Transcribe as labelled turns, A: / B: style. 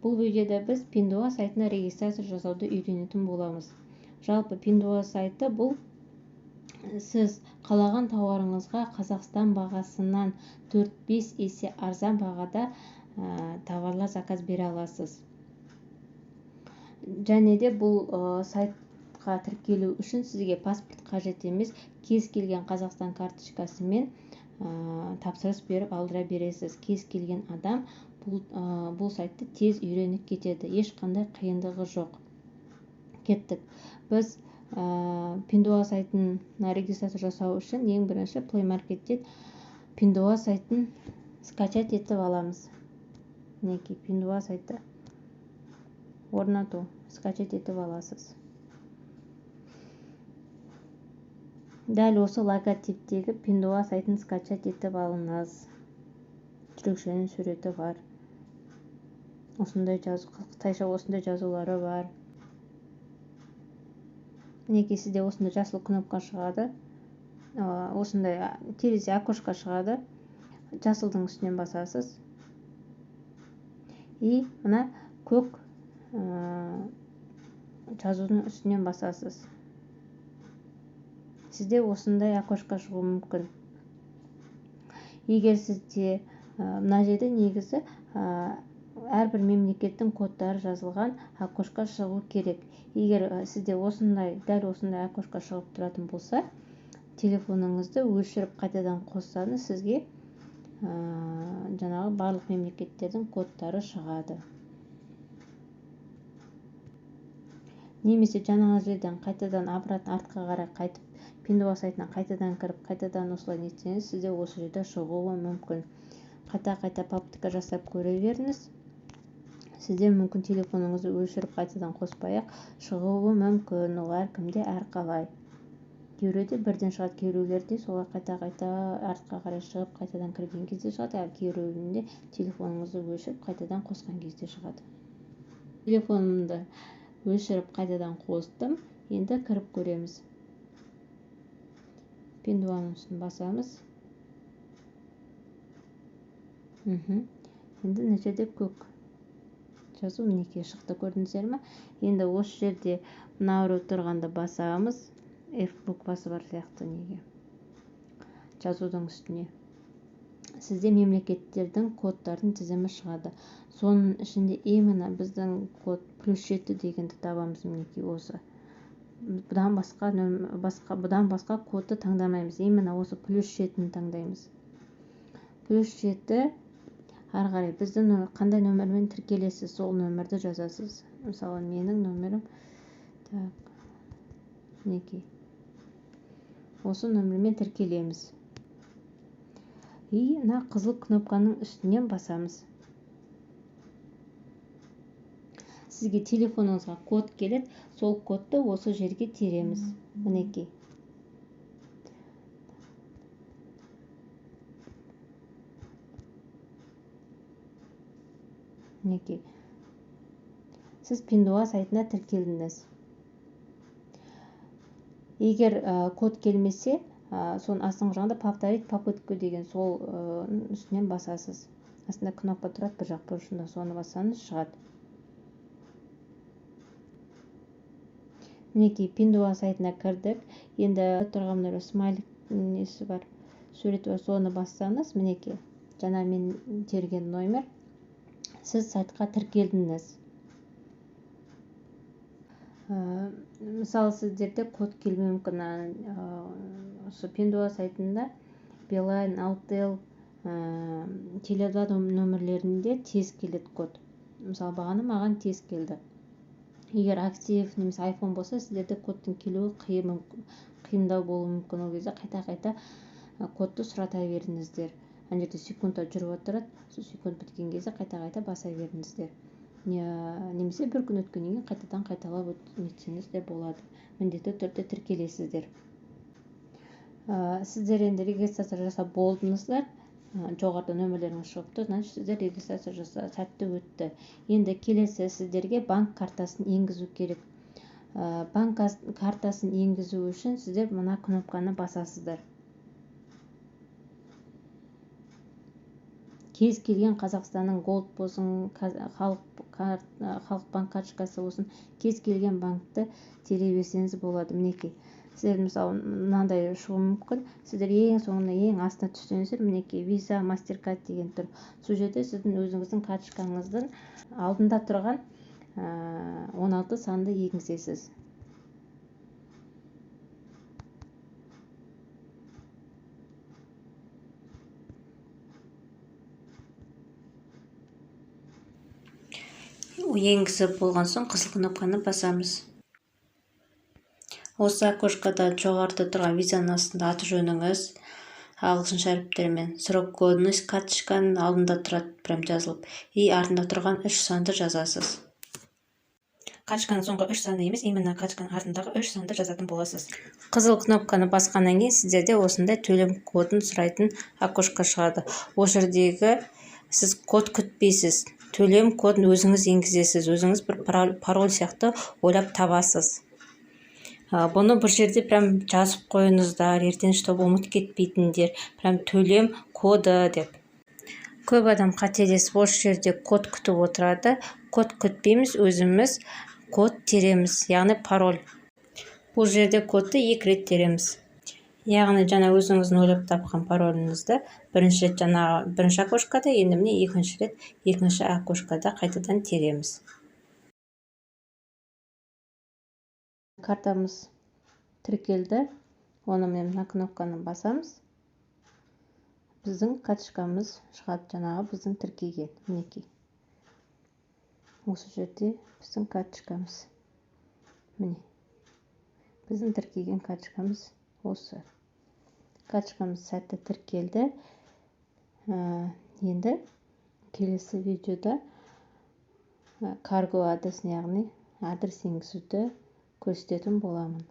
A: Бұл видеода біз Пиндуо сайтына регистрация жасауды үйренетін боламыз. Жалпы Пиндуо сайты бұл сіз қалаған тауарыңызға Қазақстан бағасынан 4-5 есе арзан бағада товарлар заказ бере аласыз. Және де бұл сайтқа тіркелу үшін сізге паспорт қажет емес, кез келген Қазақстан карточкасымен тапсырыс беріп алдыра бересіз. Кез келген адам бұл сайтты тез үйреніп кетеді, ешқандай қиындығы жоқ. Кеттік. Біз Пиндуо сайтына регистрация жасау үшін ең бірінші Play Market'тен Пиндуо сайтын скачать етіп аламыз. Мінекей Пиндуо сайты орнату, скачать етіп аласыз. Дәл осы логотиптегі Пиндуо сайтын скачать етіп алыңыз. Жүрекшенің суреті бар. Осындай жазу, қытайша осындай жазулары бар. Мінекей сізде осындай жасыл кнопка шығады. Осындай терезе окошко шығады. Жасылдың үстінен басасыз. И мына көк жазудың үстінен басасыз. Сізде осындай окошко шығуы мүмкін. Егер сізде мына жерде негізі әрбір мемлекеттің кодтары жазылған окошко шығу керек. Егер сізде осындай, дәл осындай окошко шығып тұратын болса, телефоныңызды өшіріп қайтадан қоссаңыз, сізге жаңағы барлық мемлекеттердің кодтары шығады. Немесе жаңағы жерден қайтадан обратно артқа қарай қайтып Пиндуо сайтына қайтадан кіріп, қайтадан осылай нетсеңіз, сізде осы жерде шығуы мүмкін. Қайта-қайта попытка жасап көре беріңіз. Сізде мүмкін телефоныңызды өшіріп қайтадан қоспай-ақ шығуы мүмкін. Ол әркімде әрқалай. Кейбіреуде бірден шығады, кейбіреулерде солай қайта-қайта артқа қарай шығып қайтадан кірген кезде шығады, ал кейбіреуінде телефоныңызды өшіріп қайтадан қосқан кезде шығады. Телефонымды өшіріп қайтадан қостым. Енді кіріп көреміз. Пиндуоның үстін басамыз. Енді мына жерде көк жазу мінекей шықты, көрдіңіздер ме? Енді осы жерде мына біреу тұрғанды басамыз. F буквасы бар сияқты неге? Жазудың үстіне. Сізде мемлекеттердің кодтардың тізімі шығады. Соның ішінде именно біздің код +7 дегенді табамыз мінекей осы. Бұдан басқа кодты таңдамаймыз. Именно осы +7-ні таңдаймыз. +7 ары қарай біздің қандай нөмірмен тіркелесіз, сол нөмірді жазасыз. Мысалы, менің нөмірім так, мінекей. Осы нөмірмен тіркелеміз. И мына қызыл кнопканың үстінен басамыз. Сізге телефоныңызға код келеді, сол кодты осы жерге тереміз. Мінекей. Мінекей. Сіз Пиндуо сайтына тіркелдіңіз. Егер код келмесе, соның астыңғы жағында повторить попытку деген сол үстінен басасыз. Астында кнопка тұрады, бір жақ бұрышында, соны бассаңыз шығады. Мінекей Пиндуо сайтына кірдік. Енді тұрған мына смайлик несі бар, суреті бар, соны бассаңыз, мінекей жаңа мен терген номер, сіз сайтқа тіркелдіңіз. Мысалы, сіздерде код келмеуі мүмкін. Осы Пиндуо сайтында Билайн, Алтел, Теле2 нөмірлерінде тез келеді код. Мысалы, бағана маған тез келді. Егер актив немесе iPhone болса, сіздерде кодтың келуі қиындау болуы мүмкін. Ол кезде қайта-қайта кодты сұрата беріңіздер. Ана жерде секундта жүріп отырады, сол секунд біткен кезде қайта-қайта баса беріңіздер. Немесе бір күн өткеннен кейін қайтадан қайталап нетсеңіз де болады. Міндетті түрде тіркелесіздер. Сіздер енді регистрация жасап болдыңыздар. Жоғарыда нөмірлеріңіз шығып тұр, значит сіздер регистрация сәтті өтті. Енді келесі сіздерге банк картасын енгізу керек. Банк картасын енгізу үшін сіздер мына кнопканы басасыздар. Кез келген Қазақстанның Gold болсын, Халық банк карточкасы болсын, кез келген банкті тере берсеңіз болады. Мінекей, сіздер мысалы мынандай шығуы мүмкін. Сіздер ең соңына, ең астына түссеңіздер, мінекей Visa, Mastercard деген тұр. Сол жерде сіздің өзіңіздің карточкаңыздың алдында тұрған 16 санды енгізесіз. Енгізіп болған соң қызыл кнопканы басамыз. Осы окошкада жоғарыда тұрған визаның астында аты жөніңіз ағылшынша әріптермен, срок годность карточканың алдында тұрады, прям жазылып, и артында тұрған 3 санды жазасыз.
B: Карточканың соңғы 3 саны емес, именно карточканың артындағы 3 санды жазатын боласыз.
A: Қызыл кнопканы басқаннан кейін сіздерде осындай төлем кодын сұрайтын окошко шығады. Осы жердегі сіз код күтпейсіз, төлем кодын өзіңіз енгізесіз, өзіңіз бір пароль сияқты ойлап табасыз. Бұны бір жерде прям жазып қойыңыздар, ертең чтобы ұмытып кетпейтіндер, прям төлем коды деп. Көп адам қателесіп осы жерде код күтіп отырады. Код күтпейміз, өзіміз код тереміз, яғни пароль. Бұл жерде кодты 2 рет тереміз. Яғни жаңа өзіңіздің ойлап тапқан пароліңізді бірінші рет жаңағы бірінші окошкада, енді міне екінші рет екінші окошкада қайтадан тереміз. Картамыз тіркелді. Оны міне мына кнопканы басамыз. Біздің карточкамыз шығады, жаңағы біздің тіркеген. Мінекей. Осы жерде біздің карточкамыз. Міне. Біздің тіркеген карточкамыз осы. Карточкамыз сәтті тіркелді. Енді келесі видеода карго адресін, яғни адрес енгізуді көрсететін боламын.